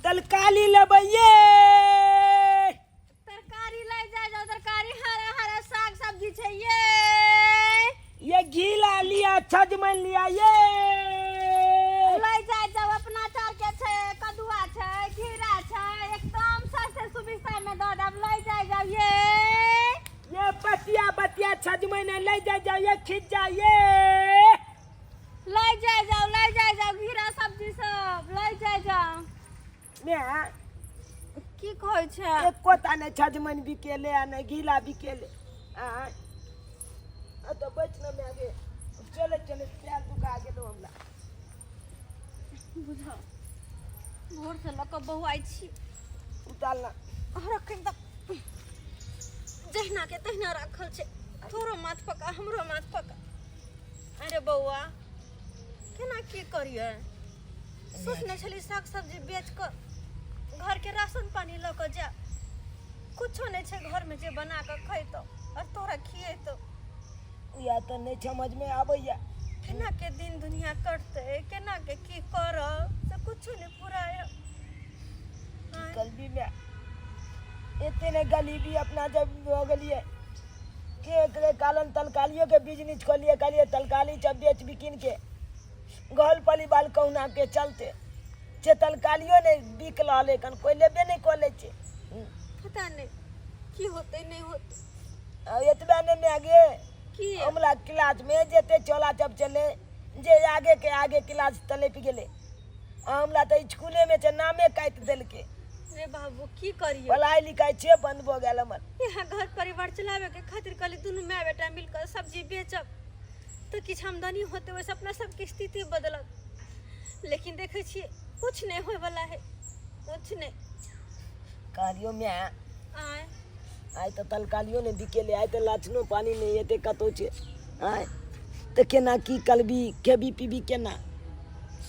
तरकारी लेबै ये। तरकारी ले जाय जाओ, तरकारी, हरा हरा साग सब्जी छै ये। ये घी ला लिया, सजमनि लिया ये। ले जाय जाओ, अपना चार के छै, कदुआ छै, घिरा छै, एकदम सस्ते सुविस्ता में दऽ देब, ले जाय जाओ ये। ये बतिया बतिया सजमनि ले जाय जाओ ये, खींच जा ये। ले जाय जाओ, ले जाय जाओ, घिरा सब्जी सब ले जाय जाओ। ने की कहै छै? एको टा नहि सजमनि बिकेले आ नहि घिला बिकेले। आँय आ तऽ बैठ ने माय गे, चले चले पैर दुखा गेलो हमरा। बुझा भोर से लऽ कऽ बौआइ छी। उतार ना। और अखन तक जहिना के तहिना राखल छै। तोरो माथ पका, हमरो माथ पका। अरे बौआ, केना की करियै? सोचने छली साग सब्जी बेच कऽ घरके राशन पानी लऽ कऽ जायब, कुछो नहि छै घरमे जे बना कऽ खैतौ आओर तोरा खियैतौ। इएह तऽ नहि समझमे आबैया। केना के दिन दुनिया कटतै, केना के की करब से कुछो नहि फुराय। गलबी में एते ने गरीबी अपना जब भऽ गेलियै के एकरे कारण तलकालियो के बिजनेस खोलिए, कहलिए तलकाली जब बेच बिकिन के घर परिवार कहुना के चलते से तलकालियो नहि बिक रहलै कन, कोइ लेबे नहि कऽ लै छै। पता नहि की होतै नहि होतै। आ एतबे नहि माय गे, की हमरा क्लास में जते चोला जब चले जे आगे के आगे क्लास तलपि गेलै, आ हमरा तऽ स्कूले में छै नामे काटि देलकै। रे बाबू, की करियै? पढ़ाइ लिखाइ छै बंद भऽ गेल हमर। यहाँ घर परिवार चलावे के खातिर कहली दुनू माय बेटा मिलकर सब्जी बेचब तऽ किछु आमदनी होतै, ओहिसँ अपना सबके स्थिति बदलत। लेकिन देखै छियै कुछ नहि होय वाला है, कुछ नहि। कहलियो माय, आय आइ तऽ तलकालियो नहि बिकेलै, आइ तऽ लाछनो पानी नहि एते कतहु छै। आइ तऽ केना की करबी, खेबी पीबी केना?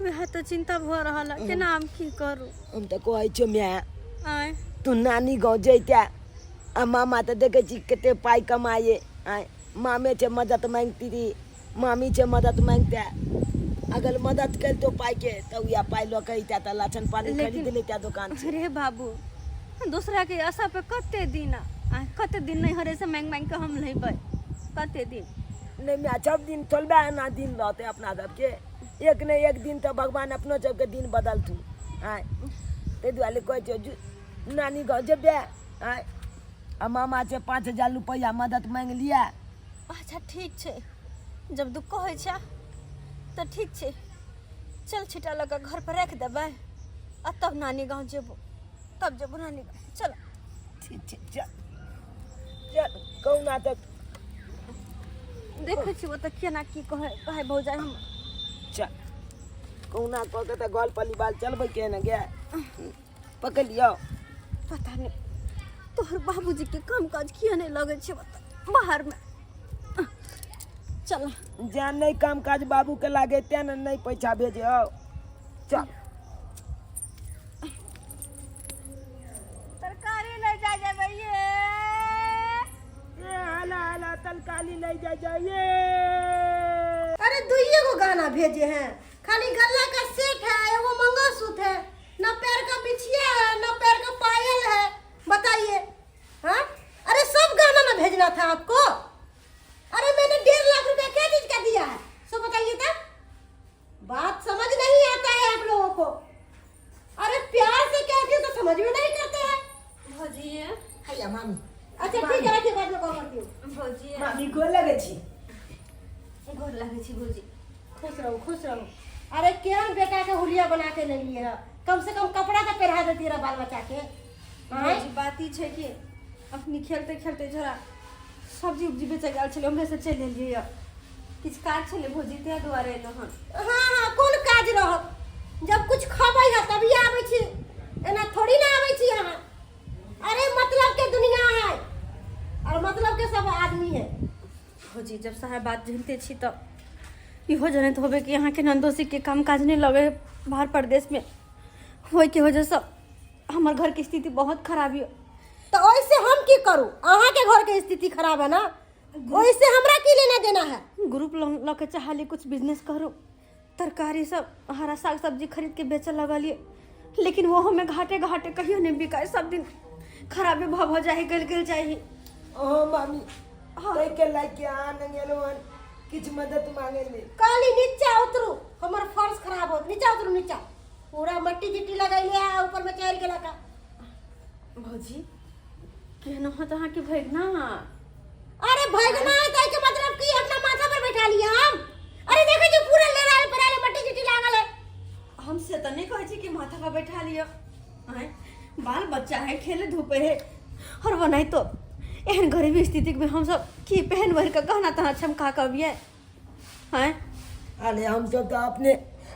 वएह तऽ चिंता भऽ रहल है, केना हम की करू। हम तऽ कहै छियौ माय, आय तू नानी गाँव जैते आ मामा तऽ देखै छी कते पाइ कमाइए। आँय, मामे छै मदद मांगती, मामी छै मदद मांगते, अगर मदद करितो पाइके तऽ उएह पाइ लऽ कऽ अइते तऽ लाछन पानी लेकिन खरीद लैते दोकान से। अरे बाबू, दूसरा के आशा पे कते दिन आ कते दिन नहीं हरे से मांग मांग के हम लेबै, कते दिन? नहि माय, सब दिन थोड़बे एना दिन रहतै अपना सबके, एक ने एक दिन तऽ भगवान अपनो सबके दिन बदलथुन। आँय, ताहि दुआरे कहै छियौ नानी गाँव जेबै। आँय, आ मामा से 5000 रुपैआ मदद मांगि लिअ। अच्छा ठीक छै, जब दुख होइ छै तऽ ठीक छै, चल छिटा लऽ कऽ घर पर राखि देबै आ तब नानी गाँव जेबो, तब जेबो नानी गाँव। चल ठीक छै, चल चल कहुना तऽ देखै छी ओतऽ केना की कहै भाय भौजाइ हम। चल कहुना कऽ के तऽ घर परिवार चलबै के ने गे, पकड़ लियौ। पता नहि तोहर बाबूजी के काम काज किया नहि लगै छै बता बाहर में। चल जान नहि काम काज बाबू के लागे तें ने नहि पैसा भेजे हौ। चल तरकारी ले जा जेबै ये। ए हला हला तरकारी ले जा जाइए। अरे दुइये गो गहना भेजे हैं, खाली गला का सेट है, एगो मंगलसूत्र है, ना पैर का बिछिया है ना पैर का पायल है। बताइए। हाँ, अरे सब गहना ना भेजना था आपको। अरे मैंने 1.5 लाख रुपया क्या चीज का दिया है सो बताइए तब। बात समझ नहीं आता है आप लोगों को। अरे प्यार से कहती हूँ तो समझ में नहीं करते हैं। भौजी। हैया मामी। अच्छा ठीक है, रखिए, बाद में कॉल करती हूँ। भौजी। मामी गोर लगे छी। गोर लगे छी भौजी। खुश रहो, खुश रहो। अरे केहन बेटा के हुलिया बना के ले लिए है, कम से कम कपड़ा तो पहना देती रहा बाल बच्चा के। आँय? भौजी बात ई छै कि अपनी खेलते खेलते जरा सब्जी उब्जी बेचै गेल छलै, उम्हरे से चलि एलियै यऽ, किछु काज छलै भौजी ताहि दुआरे एलहुँ हन। हाँ हाँ, कोन काज रहत, जब कुछ खबै है तभी आबै छी, एना थोड़ी ना आबै छी अहाँ। अरे मतलब के दुनिया है और मतलब के सब आदमी है। भौजी जब सारा बात जानते छी तऽ इहो जनैत होबै कि अहाँके नन्दोसी के काम काज नहि लगै है बाहर परदेश में, ओहिके वजहसँ हमर घरके स्थिति बहुत खराब यऽ। तो ओइसे हम की करू, अहाँ के घर के स्थिति खराब है ना, ओइसे हमरा की लेना देना है। ग्रुप लोन लऽ के चाहली कुछ बिजनेस करू, तरकारी सब हरा साग सब्जी खरीद के बेचऽ लगलियै, लेकिन ओहोमे घाटे घाटे कहियो नहि बिकाय, सब दिन खराबे भऽ भऽ जाइ, गलि गलि जाइ। हाँ मामी। हाँ। ताहि के लायक के अहाँ नंग एलहुँ हन किछु मदद मांगे ले। कहली नीचा उतरू, हमर फर्श खराब होत, नीचा उतरू नीचा। पूरा मट्टी जिट्टी लगैले है, ऊपर में चढ़ गेला का। भौजी, केहन होत अहाँके भैगना? अरे भैगना है ताई के मतलब कि अपना माथा पर बैठा लिया हम? अरे देखे जो पूरा ले रहा है पर मट्टी जिट्टी लागल है। हम से तऽ नहि कहै छी कि माथा पर बैठा लिअ। आँय, बाल बच्चा है, खेले धूपे है और वो नहीं तो एहन गरीबी स्थिति में हम सब की पहन भर के गहना तहना चमका के अबियै? आँय। अरे हम सब तऽ अपने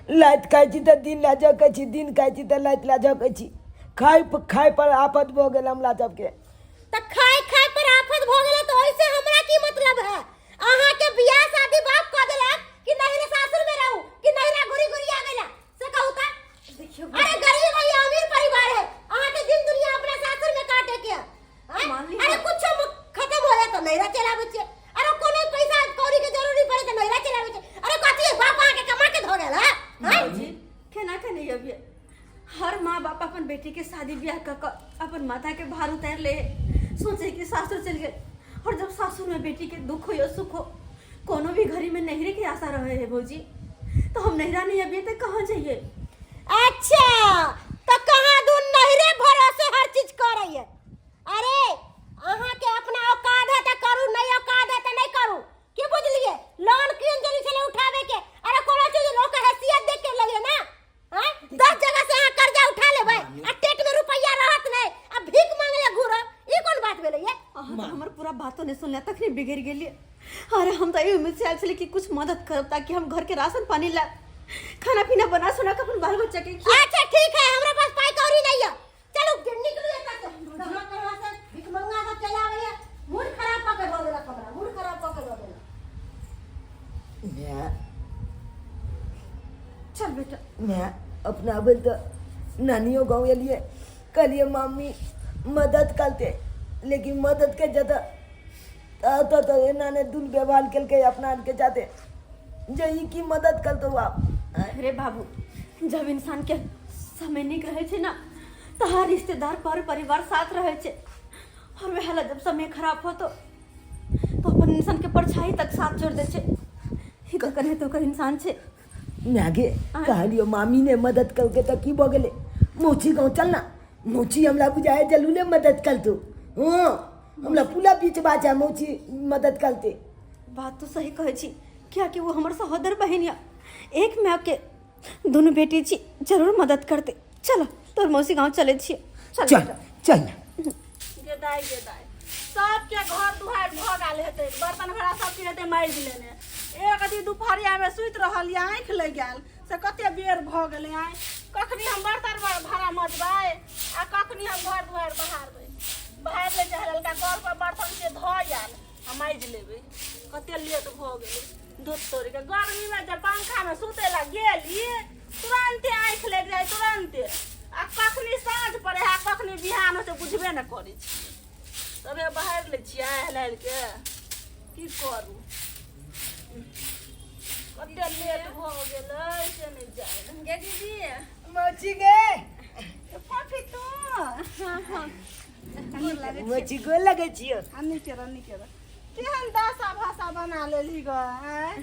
लाइत खाइ छी तऽ दिन ला झकै छी, दिन खाइ छी तऽ लाइत ला झकै छी। खाइ खाइ पर आफत भऽ गेल हमरा सबके। त खाय खाय पर आफत भ गेलै तो ऐसे हमरा की मतलब है? अहाँ के बियाह शादी बाप कह देलक कि नहिरे सासुर में रहू कि नहिरा घुरी घुरी आ गेला, से कहू त। देखियौ, अरे गरीब है या अमीर परिवार है, अहाँ के दिन दुनिया अपना सासुर में काटे के है। आँय? मान ली। अरे कुछो खत्म हो जाए तो नहिरा चलाबै छियै, अरे कोनो पैसा कौड़ी के जरूरी पड़े तो नहिरा चलाबै छियै। अरे कथी है, बाप अहाँ के कमा के धो गेल है? आँय? भौजी, केना के नहीं अबियै? हर माँ बाप अपन बेटी के शादी ब्याह कऽ कऽ अपन माथा के भार उतारि ले है, सोचे कि सासुर चलि गेल। और जब सासुर में बेटी के दुख हो या सुख हो, कोनो भी घड़ी में नैहरे के आशा रहे है भौजी। तो हम नैहरा नहीं अबियै तऽ कहाँ जइयै? अच्छा, तो कहाँ दू नहिरे भरोसे हर चीज करे है। अरे अहाँ के अपना औकात है तो करू, नहीं औकात है तो नहीं करू, की बुझलिए? लोन क्यों जरूरी छले उठावे के? अरे कोनो चीज लोग के हैसियत देख के लगे ना। हैं, 10 जगह से अहाँ कर्जा उठा लेबै आ टेट में रुपैया रहत नहीं आ भीख मांगे घूरब, ई कोन बात भेलै ये? अहाँ तऽ हमर पूरा बातो नहि सुनले, तखने बिगड़ि गेलियै। अरे हम तऽ एहि उम्मीद से आयल छलियै कि कुछ मदद करब ताकि हम घर के राशन पानी ला खाना पीना बना सुना के अपन बाल बच्चा के खिया। अच्छा ठीक है, हमरा पास पाई कौड़ी नहीं है, चलू निकलू एतऽ से। कहाँ कहाँ से भिखमंगा सब चला आबैया, मूड खराब कऽ के दऽ देलक हमरा, मूड खराब कऽ के दऽ देलक। माय। चल बेटा। माय, अपना बोल तऽ नानियो गाँव एलियै, कहलियै मम्मी मदद करते, लेकिन मदद के जतऽ तऽ तऽ एना नहि दुर्व्यवहार केलकै अपना आरके जाते जे ई की मदद करतौ आब। अरे बाबू, जब इंसान के समय नीक रहै छै ना तऽ हर रिश्तेदार पर परिवार साथ रहै छै, और वएह ला जब समय खराब हो तो अपन इंसान के परछाई तक साथ छोड़ दै छै। ई कखन हेतै ओकर इंसान छै। माय, कहलियो मामी ने मदद करके तऽ की भऽ गेलै? मौसी गाँव चल ना, मौसी हमरा बुझाए जरूरे मदद करतौ। हँ, हमरा पूरा बीच बात है, मौसी मदद करते। बात तो सही कहै छी, कियाकि वो हमर सहोदर बहिन यऽ, एक माय के दुनू बेटी छी, जरूर मदद करते। चलो, तोर मौसी गाँव चलै छियै। चल चल। बेटा। चल ना। गे दाइ, गे दाइ, सबके घर दुआरि भऽ गेल हेतै, बर्तन भाड़ा सब चीज हेतै मारि लेने। एक दिन दुपहरियामे सुति रहल यऽ, आँखि लागि गेल, से कते बेर भऽ गेलै। आँय, कखनी हम बर्तन भाड़ा मजबै आ कखनी हम घर दुआरि बहारबै? बहारि लै चाहे ललका कल पर बर्तन के धो आयल आ माजि लेबै। कते लेट भऽ गेलै। धूप तोड़िके गर्मीमे जे पंखामे सुतै लए गेली, तुरन्ते आँखि लागि जाइ, तुरन्ते। आ कखनी साँझ पड़े है, कखनी बिहान होइ छै, बुझबे नहि करै छियै। तबे बहारि लै छियै हेल के। की करू, कते लेट भऽ गेलै से नहि जानि। गे दीदी। मौसी गे। पापी तू? हाँ, गोर लागै छी। मौसी, गोर लगै छियौ। आ नीके रह, नीके रह। केहन दशा भाषा बना लेलही ग? आँय,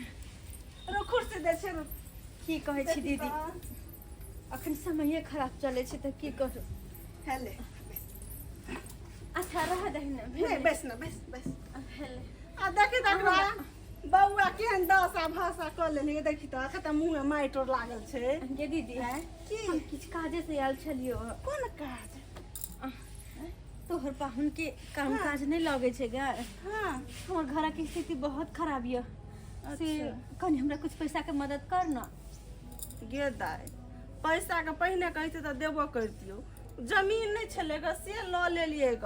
रुक, कुर्सी दै छै, रुक। की कहै छी दीदी, अखन समये खराब चलै छै तऽ की करू? हेले। अच्छा, रह दही ने। नहि, बैस ने, बैस बैस। भेलै। आ देखी तऽ एकरा बौआ केहन दशा भाषा कऽ लेलही, देखी तऽ एखन तऽ मुँहमे माटि उर लागल छै। गे दीदी। आँय, की? हम किछु काजे से आयल छलियौ। कोन काज? तोहर पाहुन के काम काज नहि लगै छै गे। हमर घरक स्थिति बहुत खराब यऽ, से कनि हमरा कुछ पैसा के मदद कर न। गे दाइ, पैसाके पहिने कहितै तऽ देबो करितियौ। जमीन नहि छलै ग, से लऽ लेलियै ग,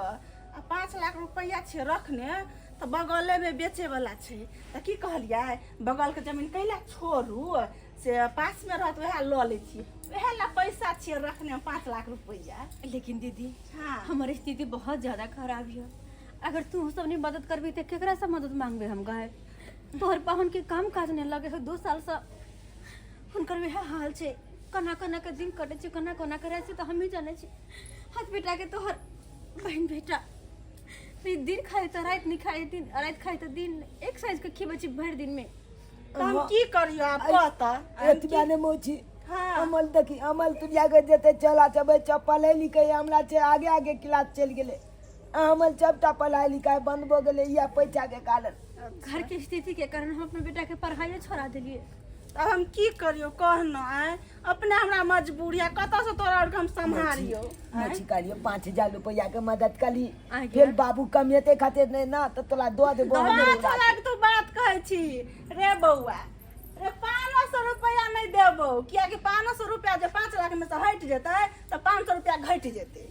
आ 5 लाख रुपैआ छै रखने, तऽ बगलेमे बेचैवला छै, तऽ की कहलियै, बगलके जमीन कैला छोड़ू, से पासमे रहत, वएह लऽ लै छी। वएह लए पैसा छियै रखने, 5 लाख रुपैआ। लेकिन दीदी, हाँ। हमर स्थिति बहुत ज्यादा खराब यऽ। अगर तू सब नहीं मदद करबी तऽ केकरा से मदद मांगबे हम गाय? तोहर पाहुन के काम काज नहीं लगे है, 2 साल से हुनकर वएह हाल छै। केना केना के दिन कटै छै, केना केना के रहै छै, तऽ हमही जानै छी। हाथ बेटा के तोहर बहिन बेटा नहीं दिन खाइ तऽ राति नहि खाइ, दिन राति खाइ तऽ दिन, एक साइज के खिबै छी भरि दिन में। तऽ हम की करियो आब कहता? एतबा ने मौची। हाँ। अमल देखी, अमल तुरिया के जेते चला चबै चप्पल पढ़ै लिखै हमरा छै आगे आगे क्लास चलि गेलै। अमल सबटा पढ़ाइ लिखाइ बंद भऽ गेलै इएह पैसा के कारण। घर के स्थिति के कारण हम अपना बेटा के पढ़ाइए छोड़ा देलिए। तब हम की करियो कह न? आँय, अपने हमरा मजबूरी है, कतऽसँ तोरा आरके हम सम्हारियो? मछी कहलियो 5000 रुपया के मदद कली। आगे। फेर बाबू कमेते खातिर नहीं ना तो तोला दऽ देबो हम। 5 लाख तू बात कहै छी रे बौआ रे, 500 रुपया नहि देबौ, कियाकि 500 रुपया जे 5 लाख में से हटि जेतै तऽ 500 रुपया घटि जेतै।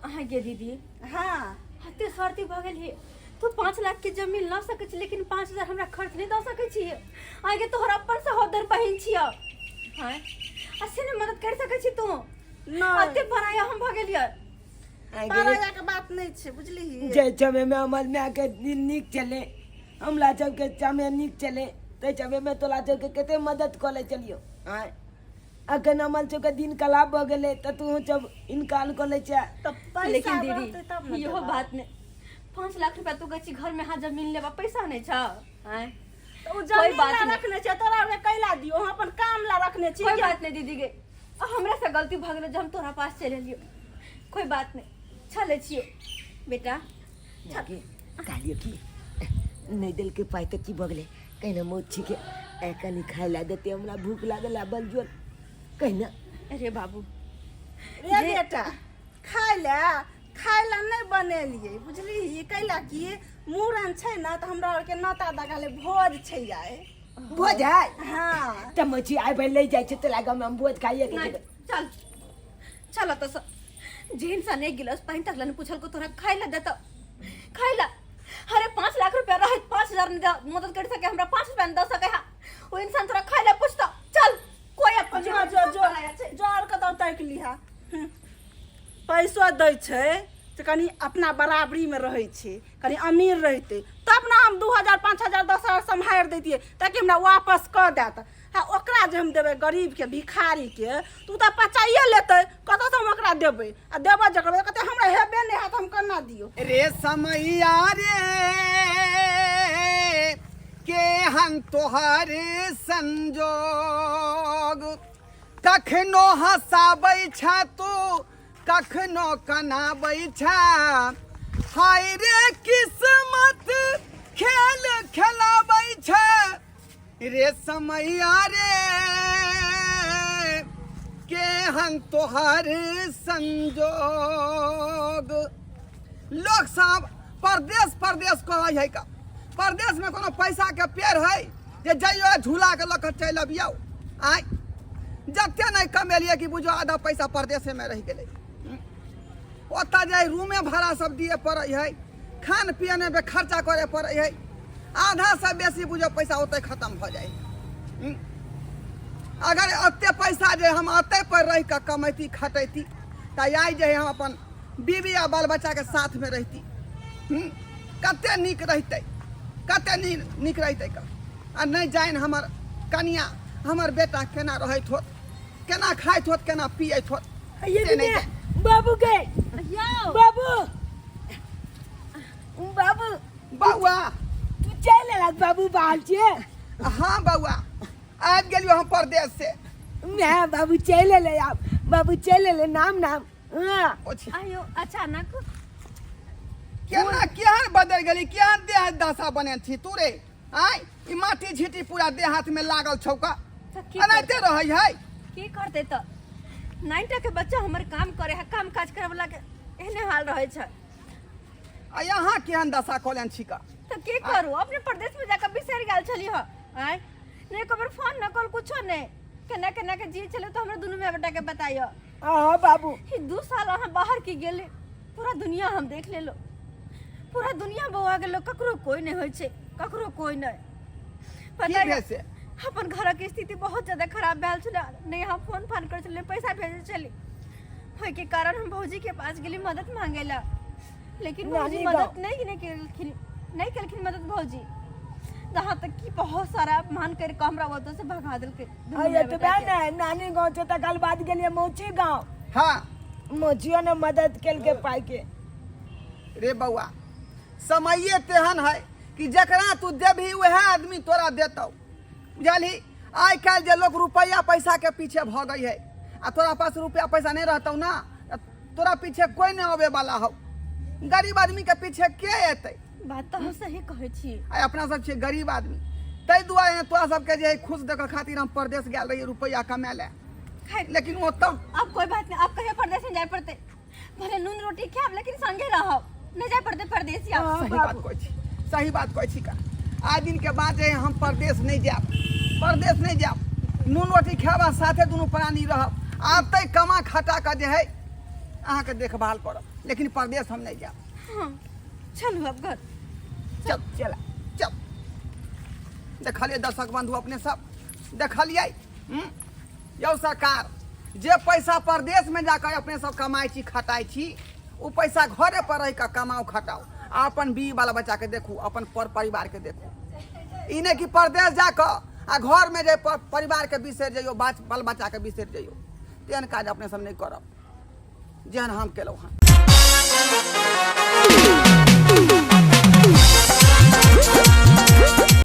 अहाँ गे दीदी। हाँ। हते स्वार्थी भऽ गेलियै तू। 5 लाख के जमीन लऽ सकै छी, लेकिन 5000 हमरा खर्च नहि दऽ सकै छी? आगे तोहर अपन सहोदर बहिन छियौ। हाँ, आ से नहि मदद कर सकै छी तू? नहि। अते पराया हम भऽ गेलियै? पराया के बात नहि छै, बुझलिही? जे समय में हमर माय के दिन नीक चले, हमरा सबके समय नीक चले, ताहि समय में तोरा सबके कते मदद कऽ ले चलियो। आँय, अखन अमल सबके दिन खराब भऽ गेलै तऽ तू सब इनकार कऽ लै छै। तऽ पैसा लेकिन रहतै तब दीदी, ने इहो देबै। बात नहि। 5 लाख रुपया तू कहै छी घर में हाँ जमीन लेबा, पैसा नहि छौ? आँय? तऽ ओ कोई जमीन बात ला नहि। रखने छै, तोरा आरके कैला दियौ? हम अपन काम ला रखने छी। कोई बात नहीं दीदी गे, आ हमरा से गलती भऽ गेलै जे हम तोरा पास चलि एलियौ। कोई बात नहीं, चलै छियौ बेटा। के कहलियो कि नहि देलकै पाइ तऽ की भऽ गेलै? कहिना मौसी के ए कनि खाय लए देते, हमरा भूख लागल है बलजोर, कहिना। अरे बाबू। रे बेटा, खाय ला, खाय ला नहि बनेलियै, बुझलिही? कैला कि मूड़न छै ने, तऽ हमरा आरके नोता दगाले भोज छै आइ। भोज है? हाँ। तऽ मौसी, आइ भरि ले जाइ छै तोरा गाँवमे, हम भोज खाइए के नहीं जेबै। चल चल, तऽ जे इंसान एक गिलास पानि तक ला पूछल को तोरा खाय ला देता खाय ला? अरे 5 लाख रुपया रहे, 5000 नहीं मदद कर सके हमरा, 5 रुपया नहीं दे सके हा वो इंसान, तोरा खाय ला पूछता? चल, कोई अपन जो जो जो जो आर कतौ ताकि लिहा। पैसो दै छै तऽ कनि अपना बराबरीमे रहै छै, कनि अमीर रहितै तब ने हम 2000, 5000, 10,000 सम्हारि दैतियै ताकि हमरा वापस कऽ देत। आ ओकरा जे हम देबै गरीबके, भिखारीके, तऽ ओ तऽ पचाइए लेतै। कतऽसँ हम ओकरा देबै? आ देबऽ जे करबै, कहतै हमरा हेबे नहि हैत, हम केना दियौ? रे समैया रे, केहन तोहर संजोग, कखनो हँसाबै छ तू, कखनो कनाबै छ। हाय रे किस्मत खेल खेलाबै छ। रे समैया रे, केहन तोहर संजोग। लोक सब परदेश परदेश कहै है का, परदेश में कोनो पैसा के पेड़ है जे जइयो झूला के लऽ कऽ चलि अबियौ? आँय, जते नहि कमेलियै कि बुझो आधा पैसा परदेशे में रहि गेलै। ओतऽ जे रूमे भाड़ा सब दिए पड़ै है, खान पियने पे खर्चा करे पड़ै है, आधा से बेसी बुझो पैसा ओतऽ खत्म भऽ जाइ है। अगर ओते पैसा जे हम अतै पर रहि कऽ कमैती खटैती तऽ आइ जे हम अपन बीवी आ बाल बच्चाके साथमे रहिती, कते नीक रहितै, कते नीक रहितै। क आ नहि जानि हमर कनिया, हमर बेटा केना रहैत होत, केना खाइत होत, केना पियैत होत, ये से नहि दुनिया, जानि। बाबू के यौ। बाबू, बाबू। बौआ। तू चलि एलक बाबू, बाहर छियै? हाँ बौआ, आबि गेलियो हम परदेश से। मैं बाबू चलि एलै, आब बाबू चलि एलै। नाम नाम, हाँ। ओछि। आयो अचानक। केना केहन बदलि गेली, केहन देह दशा बनेल छी तू रे? आय, ई माटी झीटी पूरा देह हाथ में लागल छौ का? तऽ की एनाहिते रहै है? की करतै तऽ 9 टा के बच्चा हमर काम करे है, काम काज करे वाला के एहने हाल रहै छै। आ यहाँ केहन दशा कऽ छी का? तऽ की करू, अपने प्रदेश में जाकर बिसरि गेल छली ह। आय, नहीं एक बेर फोन न कॉल, कुछो नहीं। केना केना के जी छले तो हमरा दुनू माय बेटा के बताइयो। हाँ बाबू। ई 2 साल अहाँ बाहर की गेले, पूरा दुनिया हम देख लेलो, पूरा दुनिया बौआ गेलो। ककरो कोई नहीं होइ छै, ककरो कोई नहीं। की पता भेल से? अपन घरक स्थिति बहुत ज्यादा खराब भेल छलै। नहीं हम फोन फान करै छलियै, पैसा भेजै छली। ओहिके कारण हम भौजी के पास गेली मदद मांगे ला, लेकिन भौजी नानी मदद गाँव। नहीं नहीं केलखिन, नहीं केलखिन मदद भौजी। जहाँ तक कि बहुत सारा अपमान कर के हमरा ओतऽ से भगा देलकै दुनू आ माय एतबे बेटा के। ने नानी गाँव छै तकर बाद गेलियै मौची गाँव। हाँ। मौचियो ने मदद केलकै पाइ के। रे बौआ, समये तेहन है कि जकरा तू देबही वएह आदमी तोरा देतौ, बुझलही? आइ काल्हि जे लोग रुपैआ पैसा के पीछे भऽ गई है, आ तोरा पास रुपया पैसा नहीं रहतौ ना, त तोरा पीछे कोई नहीं आवे वाला हौ। गरीब आदमी के पीछे के एतै? बात तऽ अहाँ सही कहै छी। आइ अपना सब छियै गरीब आदमी, ताहि दुआरे तोरा सबके जे है खुश देखऽ खातिर हम परदेश गेल रहियै रुपैआ कमाए लए, खैर लेकिन ओतऽ अब कोई बात नहीं, अब कहियो परदेश में जाए पड़ते, भले नून रोटी खायब लेकिन संगे रहब, नहीं जाए पड़ते परदेश आब। सही बात कहै छी, सही बात कहै छी का। आइ दिन के बाद जे हम परदेश नहीं जायब, परदेश नहीं जायब, नून रोटी खायब आ साथे दुनू प्राणी रहब। आब तै कमा खटा कऽ जे है अहाँके देखभाल करब, लेकिन परदेश हम नहीं जायब। हाँ, चलू अब घर। चल चल चल। देखलियै दर्शक बंधु, अपने सब देखलियै। यौ सरकार, जे पैसा परदेश में जाकर अपने सब कमाइ छी खटाइ छी, ओ पैसा घरे पर रहि कऽ कमाउ खटाउ आ अपन बीवी बाल बच्चा के देखू, अपन पर परिवार के देखू। ई नहि कि परदेश जाकऽ आ घर में जे परिवार के बिसरि जइयौ, बाल बच्चा के बिसरि जइयौ। तेहन काज अपने सब नहि करब जेहन हम केलहुँ हँ।